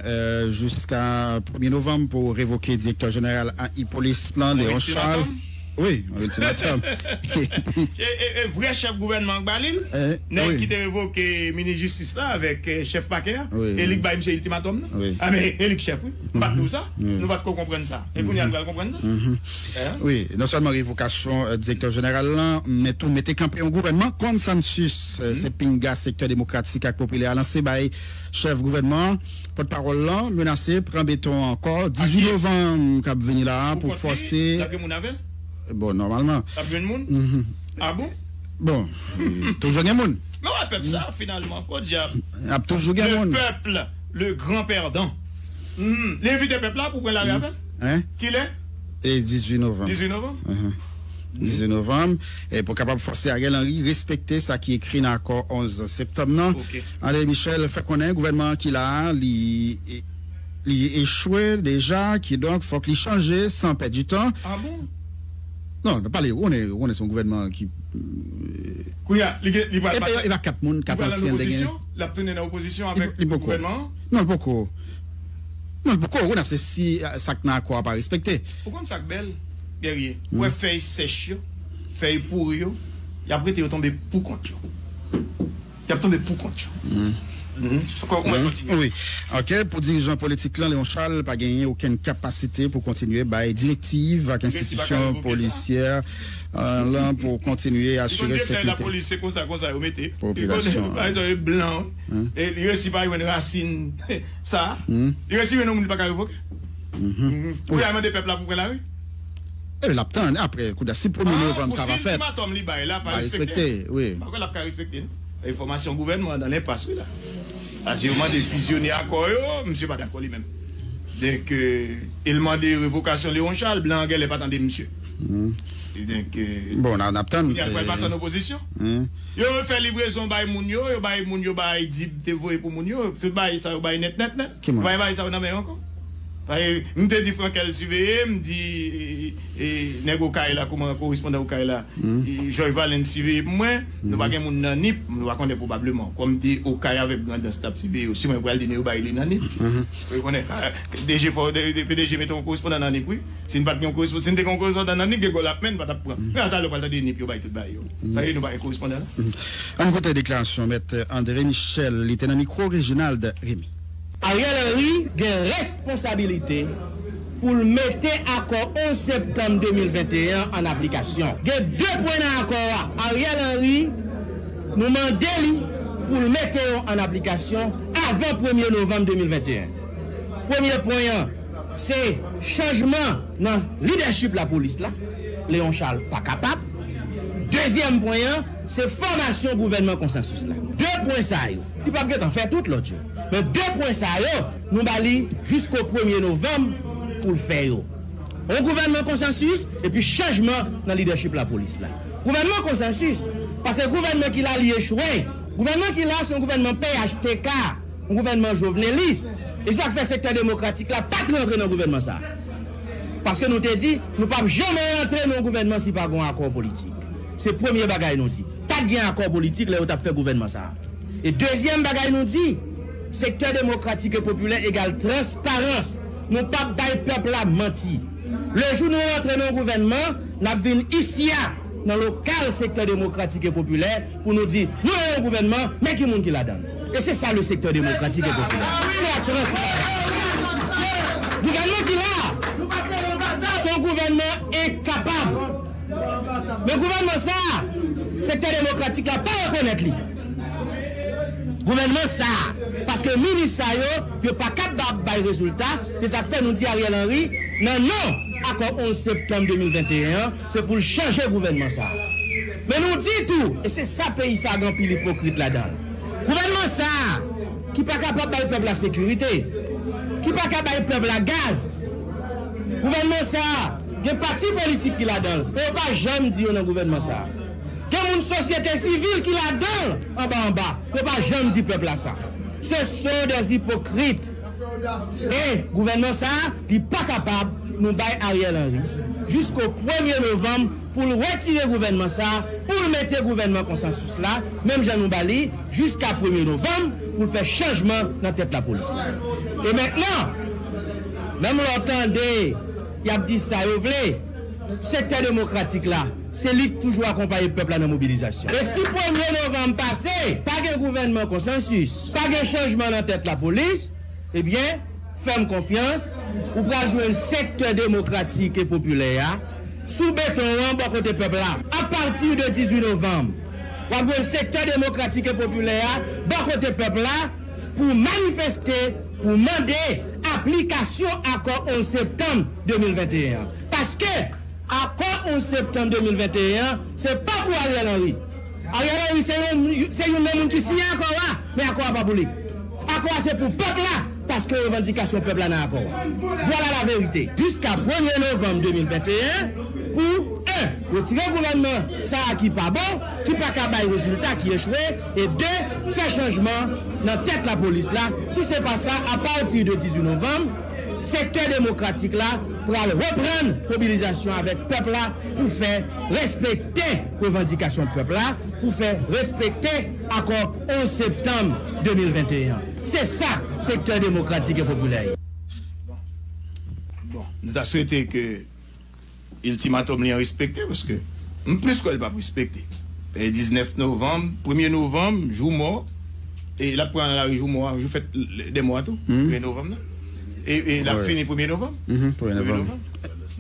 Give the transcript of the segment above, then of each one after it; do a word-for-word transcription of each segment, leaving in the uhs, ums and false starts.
euh, jiska premye novanm pou revoke direktè jeneral a Ipolis lan, Léon Charles. Wi, yon iltimatòm. E, e, e vrè chèf gouvènman an k ba li l, nèg ki te revoke minis jistis la avèk eh, chèf pakè a, e li k bay misye iltimatòm nan. A men, e li k chèf, wi. M pa t di w sa. Nou pa t ko konprann sa. E kounye a n pral konprann sa. Wi, non sèlman revokasyon eh, direktè jeneral lan, men tou mete kanpe yon gouvènman konsansis. Eh, se pinga sektè demokratik ak popilè a lanse bay chèf gouvènman an. Pòtpawòl lan menase pran beton ankò dizuit novanm k ap vini la a pou fòse. Bon, nòmalman. L ap jwenn moun? A bon? Bon, toujou gen moun. Men wè pèp sa finalman, podyab. Ap toujou gen moun. Le peuple, le grand perdant. Li envite pèp la pou pran lari avè l? Kilè? E dizuit novanm. Dizuit novanm. Dizuit novanm. E pou kapab fòse Ariel Henry respekte sa ki ekri nan akò onz septanm nan. André Michel fè konnen gouvènman an ki la a, li li echwe deja, kidonk fòk li chanje san pèdi tan. Ah bon? Non, pale, ou konnen, ou konnen se yon gouvènman ki. Kounye a, li gen, li pral. E pa, e pa kat moun, kat ansyen te gen. L ap tounen nan opozisyon avèk gouvènman an? Non, li poko. Non, li poko. Ou konnen se si sa k nan akò a pa respekte. Ou konn sa k bèl, Guerrier? Ou wè fèy sèch yo, fèy pouri yo, y ap rete yo tonbe pou kont yo. Y ap tonbe pou kont yo. Ankò, ou mèt kontinye. Wi. Ok, pou dirijan politik lan, Léon Charles pa genyen okenn kapasite pou kontinye bay direktiv ak enstitisyon polisyè lan pou kontinye asire sekirite. Li konn byen fè lapolis, se konsa, konsa yo mete. Popilasyon an. Li konn, pa egzanp, e blan, wi. E li resi pa jwenn rasin sa. Li resi jwenn yon moun li pa ka revoke. Wi. Pou y al mande pèp la pou pran lari. Epi l ap tann apre, kounye a, si premye novanm sa pa fèt. Ah, pou si ultimatum li bay la pa respekte. Wi. M pa kwè l ap ka respekte, non. Enfòmasyon gouvènman an nan lenpas, wi, la. Paske yo mande fizyone akò yo, misye pa dakò li menm. Donk, euh, e l mande revokasyon Léon Charles, blan an genlè pa tande misye. Donk, euh, bon, n ap tann. Kounye a l pral pase an opozisyon. Yo fè livrezon bay moun yo, yo bay moun yo bay dib te voye pou moun yo, tout bagay sa yo bay nèt, nèt, nèt. Ki moun? Yo bay bagay sa yo nan men yo ankò. Paske m te di Frankel siveye, m di e, e, nèg Okay la, kòman korespondan Okay la, e, Georges Valens siveye pou mwen, nou pa gen moun nan Nip, nou pa konnen pwobableman. Kòm m di Okay avèk Grandans t ap siveye yo, si mwen pral di nou yo bay li nan Nip. Ou konnen, ka, DG fò, de, de, PDG mete yon korespondan nan Nip, wi. Si n pa t gen yon korespondan, si n te gen yon korespondan nan Nip, gen gòl ap men, n pa t ap pran. Men atalè w pral tande Nip yo bay tout bagay yo. Paske nou pa gen korespondan la. Ann koute deklarasyon Mèt André Michel, li te nan mikwo Reginald Remy. Ariel Henry gen responsabilite pou l mete akò onz septanm de mil venteyen an an aplikasyon. Gen de pwen nan akò a. Ariel Henry, nou mande li pou l mete yo an aplikasyon avan premye novanm de mil venteyen. Premye pwen an, se chanjman nan lidèchip lapolis la. Léon Charles pa kapab. Dezyèm pwen an, se fòmasyon gouvènman konsansis la. De pwen sa yo, li p ap gentan fè tout lòt yo. Men de pwen sa yo, nou ba li jisko premye novanm pou l fè yo. Yon gouvènman konsansis epi chanjman nan lidèchip lapolis la. Gouvènman konsansis, paske gouvènman ki la li echwe. Gouvènman ki la se yon gouvènman P H T K, yon gouvènman jovenelis. E sa k fè sektè demokratik la pa t rantre nan gouvènman sa a. Paske nou te di, nou p ap janmen rantre nan yon gouvènman si pa gen yon akò politik. Se premye bagay nou di. Pa t gen akò politik lè yo t ap fè gouvènman sa a. E dezyèm bagay nou di, sektè demokratik e popilè egal transparans. Nou p ap bay pèp la manti. Lejou nou rantre nan yon gouvènman, n ap vin isi a, nan lokal sektè demokratik e popilè, pou nou di, nou nan yon gouvènman, men ki moun ki ladan l. E se sa le sektè demokratik e popilè. Se la transparans. Gouvènman ki la a, se yon gouvènman enkapab. Men gouvènman sa a, sektè demokratik la pa rekonèt li. Gouvènman sa a, paske minis sa yo, yo pa kapab bay rezilta, se sa k fè nou di Ariel Henry, nan non akò onz septanm de mil venteyen an, se pou l chanje gouvènman sa a. Men nou di tou, e se sa peyi sa a gen anpil ipokrit ladan l. Gouvènman sa a, ki pa kapab bay pèp la sekirite, ki pa ka bay pèp la gaz, gouvènman sa a, gen pati politik ki ladan l, men yo pa janm di yo nan gouvènman sa a. Gen moun sosyete sivil ki ladan l anba anba, yo pa janm di pèp la sa. Ce sont des hypocrites. E gouvènman sa a, li pa kapab nou bay Ariel Henry. jisko premye novanm pou l retire gouvènman sa a, pou l mete gouvènman konsansis la, menm jan nou ba li, jiska premye novanm, pou l fè chanjman nan tèt lapolis la. E mentnan, menm lè w tande y ap di sa yo vle, sektè demokratik la, se li k toujou akonpaye pèp la nan mobilizasyon. E si premye novanm pase, pa gen gouvènman konsansis, pa gen chanjman nan tèt lapolis, ebyen, fè m konfyans, ou pral jwenn sektè demokratik e popilè a sou beton an bò kote pèp la. Apati de dizuit novanm, w ap jwenn sektè demokratik e popilè a bò kote pèp la pou manifeste, pou mande aplikasyon akò onz septanm de mil venteyen an. Paske akò onz septanm de mil venteyen an, se pa pou Ariel Henry. Ariel Henry se yon, se youn nan moun ki siyen akò a, men akò a pa pou li. Akò a se pou pèp la, paske revandikasyon pèp la nan akò a. Vwala laverite. Jiska premye novanm de mil venteyen, pou, en, retire gouvènman sa a ki pa bon, ki pa ka bay rezilta, ki echwe, e de, fè chanjman nan tèt lapolis la. Si se pa sa, apati de dizuit novanm, sektè demokratik la pral reprann mobilizasyon avèk pèp la pou fè respekte revandikasyon pèp la, pou fè respekte akò onz septanm de mil venteyen an. Se sa sektè demokratik e popilè ye. Bon, nou ta swete ke iltimatòm li an respekte, paske m plis kwè l p ap respekte. E diznèf novanm, premye novanm, jou mò, e l ap pran nan lari jou mò a, jou fèt dè mò a tou, premye novanm nan. E, e l ap fini premye novanm. Premye novanm.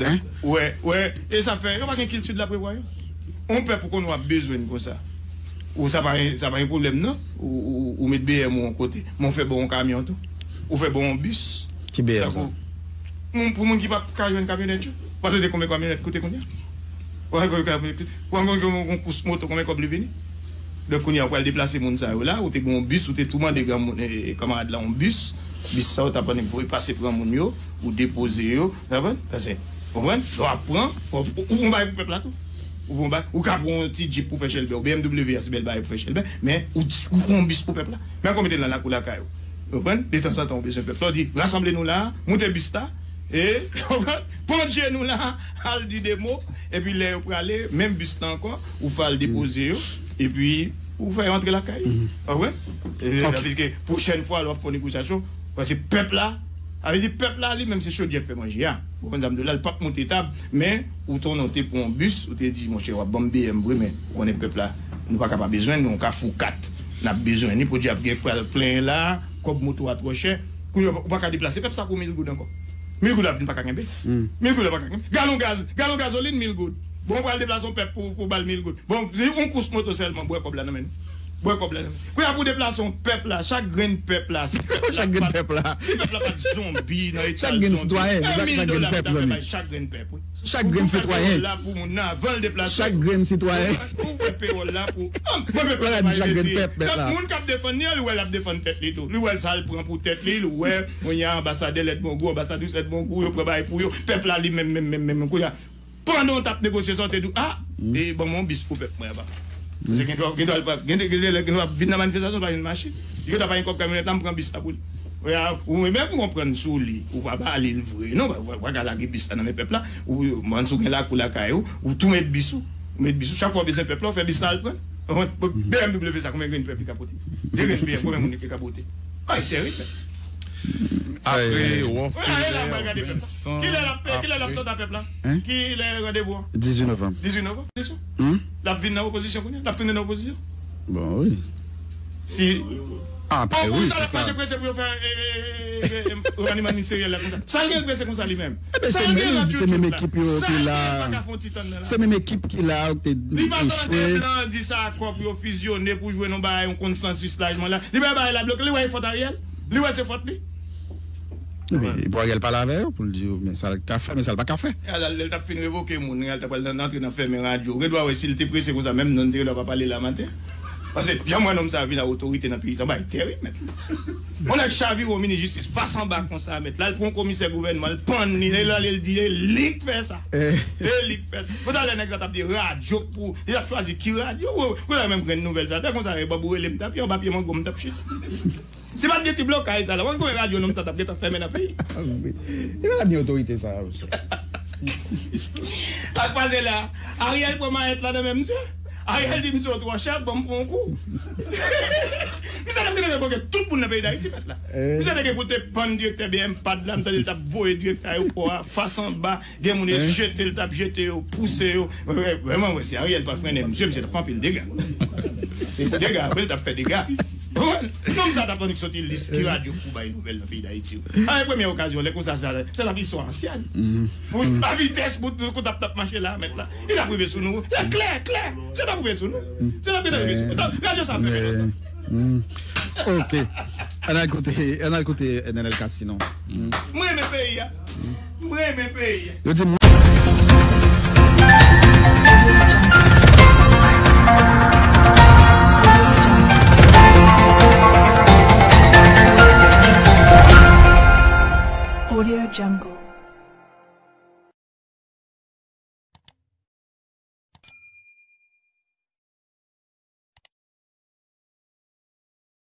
Donk, ou wè, ou wè, e sa fè, yo pa gen kilti de la prevoyans. Yon pèp ou konnen w ap bezwen l konsa. Ou sa pa, sa pa yon pwoblèm, non. Ou, ou, ou met B M ou yon kote. Men w fè bon yon kamyon tou. Ou fè bon yon bis. Ki B M sa? Tankou, moun, pou moun ki pa ka jwenn kamyonèt yo. Ou pa tande konbyen kamyonèt koute kounye a? Ou pa konn kamyonèt koute? Ou pa konn yon, yon kous moto konbyen kòb li vini? Donk kounye a ou pral deplase moun sa yo la, ou te gen yon bis, ou te tou mande granmoun, e, e, kanmarad la yon bis. Bis sa ou t ap annik voye pase granmoun yo, ou depoze yo, ou konprann? Paske, ou konprann? Lè w ap pran, fò, ou, ou, ou bay pou pèp la tou. Ou pran bay, ou ka pran yon ti djip pou fè chèlbè, ou B M W a se bèl bagay pou fè chèlbè, men ou, ou pran yon bis pou pèp la. Men konmete l nan lakou lakay ou. Ou konprann? Detanzantan ou bezwen pèp la, ou di, rasanble nou la, moute bis la, e, ou konprann? Pandye nou la, al di de mo, epi lè yo prale, menm bis la ankò, ou fè al depoze yo, epi ou fè yo antre lakay yo. Ou konprann? E, sa vle di ke pwochèn fwa lè w ap fè yon negosyasyon, paske pèp la, sa vle di pèp la li menm se chodyè k fè manje a. Ou konprann sa m di w la, li p ap moute tab, men ou tounen ou te pran yon bis, ou te di, monchè, w ap ban m B M vre, men ou konnen pèp la, nou pa ka pa bezwen l, nou yon Kafou kat, n ap bezwen li, pwodui ap gen pral plen la, kòb moto a twò chè, kounye a ou pa ka deplase pèp sa pou mil goud ankò. Mil goud la vin pa ka kenbe. Mil goud la pa ka kenbe. Galon gaz, galon gazolin mil goud. Bon, ou pral deplase yon pèp pou, pou ba l mil goud. Bon, se yon kous moto sèlman, bwè kòb la nan men nou. Bwè kòb la nan men nou. Kounye a pou deplase yon pèp la, chak grenn pèp la, si pèp la Chak grenn pa, pèp la. Si pèp la pa t zonbi nan eta zonbi, sitwayen, yon mil dola pou ta fè bay chak grenn pèp, wi. Chak grenn sitwayen. Ou, ou fè pewòl la pou moun nan, avan l deplase. Chak grenn sitwayen. Ou, ou fè pewòl la pou, ah, mwen pèp la pa di chak grenn pèp, pèp la. Moun k ap defann li an, li wè l ap defann tèt li tou. Li wè sa l pran pou tèt li, li wè, kounye a, anbasadè Lèdbongou, anbasadris Lèdbongou, yo pran bagay pou yo. Pèp la li menm, menm, menm, menm, kounye a, pandan w t ap negosye sa, w te di w, ah, e ban mwen yon bis pou pèp mwen anba. Paske gen dwa, gen dwa, gen dwa, gen dwa, gen dwa vin nan manifestasyon, pa jwenn machin. Li gen dwa pa gen kòb kamyonèt la, m pran bis la pou li. Kounye a, ou menm ou konprann sou li, ou pa ba li l vre. Non, ou pa, ou pa ka lage bis la nan men pèp la. Ou, ou, ann sou gen lakou lakay ou, ou tou met bis ou. Ou met bis ou, chak fwa w bezwen pèp la, ou fè bis la al pran. B M W sa, konbyen grenn pèp li ka pote? De grenn B M, konbyen moun li ka pote? Ay, tèrib. Apre, Wonfilè, Vincent, kilè l ap, kilè l ap sòt a pèp la? Kilè randevou an? Dizuit novanm. Dizuit novanm, se sa? L ap vin nan opozisyon kounye a? L ap tounen nan opozisyon? Bon, wi. Si. Apre, wi, sa l ap mache prese pou yo fè, e, e, e, e, e, remaniman ministeryèl la konsa. Sa l gen prese konsa li menm? Sa l gen nan YouTube la? Sa l gen pa ka fè yon ti tann nan la? Se menm ekip ki la, ou te echwe. Li pa tande blan di sa kòb yo fizyone pou jwenn yon bagay, yon konsansis lajman la. Li pa bay la bloke, li wè e fòt Ariel. Li wè se fòt li. Wi, e pou Ariel pale avè yo, pou l di yo, men sa l ka fè, men sa l pa ka fè. Ariel, lè l t ap fin revoke moun, Ariel t ap pral nan, antre nan fèmen radyo. Ou gen dwa wè si l te prese konsa, menm non li te gen dwa pa pale la maten. Paske, jan m wè nonm sa vin a otorite nan peyi sa, yon bagay tèrib, mèt. Yon nèg chavire yon minis jistis fas anba konsa, mèt. L al pran yon komisè gouvènman, l pann li, l ale l di, e li k fè sa. E li k fè sa. Pou talè nèg sa t ap di radyo k pou, li t ap chwazi ki radyo. Ou, ou la menm grenn nouvèl sa. Lè konsa, e bòb ou rele m t ap, anba pye mango m t ap chita. Si pa t gen ti blokaj sa la, w konn konbyen radyo nonm sa t ap gentan fèmen nan peyi? Li pa t gen otorite sa, mesye. Sa k pase la? Ariel pran mayèt la nan men misye. Ariel di misye, "Ou twò chè, ban m fè yon kou." Misye t ap rive revoke tout moun nan peyi Dayiti, mèt la. Misye te gen pou te pann direktè B M pad la, m tande l t ap voye direktè ayewopò a, fas anba, gen moun yo jete l, t ap jete yo, pouse yo. Vrèman, wè, si Ariel pa frennen misye, misye t ap fè anpil dega. E dega, apre l t ap fè dega. Konprann? Nonm sa t ap annik soti lis ki radyo pou bay nouvèl nan peyi Dayiti yo. A, premye okazyon, lè konsa, sa, se t ap istwa ansyèn. Pou, a vitès, pou, pou t ap, t ap mache la, mèt la. Li t ap rive sou nou. Se klè, klè. Se t ap rive sou nou. Se t ap rive sou nou. Radyo sa fèmen lontan. Ok. Ann al koute, ann al koute Nenel Cassy non. Mwen renmen peyi a. Mwen renmen peyi a. Yo di m Audio Jungle.